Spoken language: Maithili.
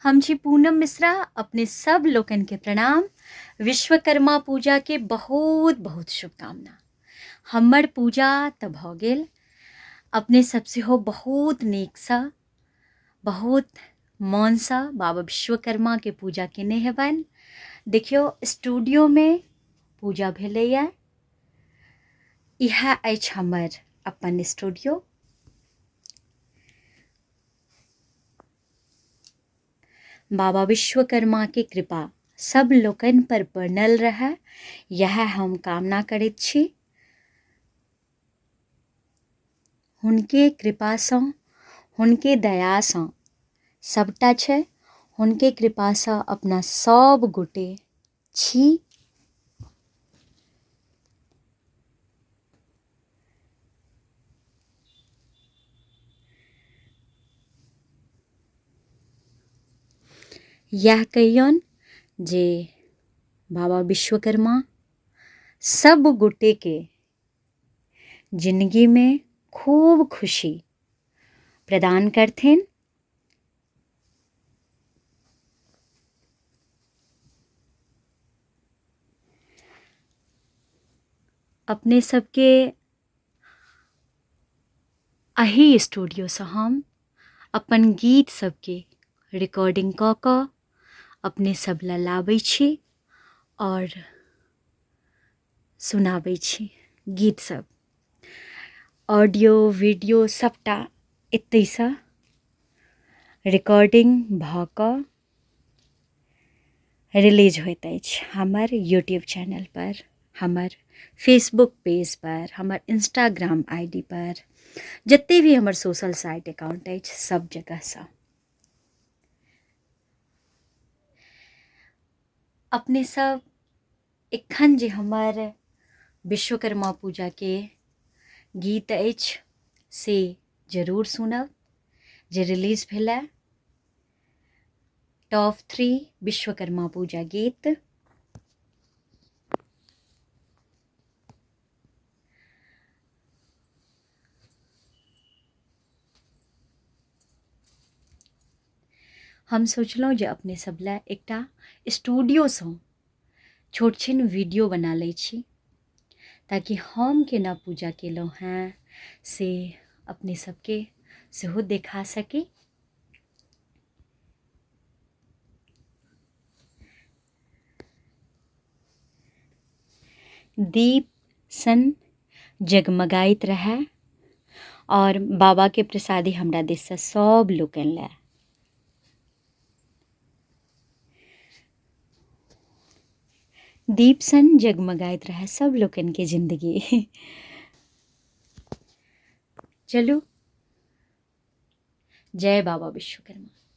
हम छी पूनम मिश्रा, अपने सब लोकन के प्रणाम। विश्वकर्मा पूजा के बहुत बहुत शुभकामना। हमर पूजा तऽ भऽ गेल, अपने सब सेहो बहुत नीकसँ बहुत मोनसँ बाबा विश्वकर्मा के पूजा केने हेबनि। देखियौ स्टूडियोमे पूजा भेलैए। इएह अछि हमर अपन स्टूडियो। बाबा विश्वकर्मा के कृपा सब लोकनि पर बनल रहए, इएह हम कामना करैत छी। हुनके कृपासँ, हुनके दयासँ सबटा छै। हुनके कृपासँ अपना सब गोटे छी। इएह कहियौन जे बाबा विश्वकर्मा सब गोटेके जिनगीमे खूब खुशी प्रदान करथिन। अपने सबके एहि स्टूडियोसँ हम अपन गीत सबके रिकॉर्डिंग कऽ कऽ अपने सब लए लाबै छी आओर सुनाबै छी गीत सब। ऑडियो वीडियो सबटा एतहिसँ रिकॉर्डिंग भऽ कऽ रिलीज होइत अछि हमर यूट्यूब चैनलपर, हमर फेसबुक पेजपर, हमर इंस्टाग्राम I D पर, जतेक भी हमर सोशल साइट अकाउंट अछि सब जगहसँ। अपने सब एखन जे हमर विश्वकर्मा पूजाके गीत अछि से जरूर सुनब, जे रिलीज भेलै टॉप 3 विश्वकर्मा पूजा गीत। हम सोचलहुँ जे अपने सब लए एकटा स्टूडियोसँ छोट छिन वीडियो बना लै छी, ताकि हम केना पूजा केलहुँ हेँ से अपने सबके सेहो देखा सकी। दीप सन जगमगाइत रहए आओर बाबाके प्रसादी हमरा दिससँ सब लोकनि लए। दीप सन जगमगाइत रहए सब लोकनिके जिन्दगी। चलू, जय बाबा विश्वकर्मा।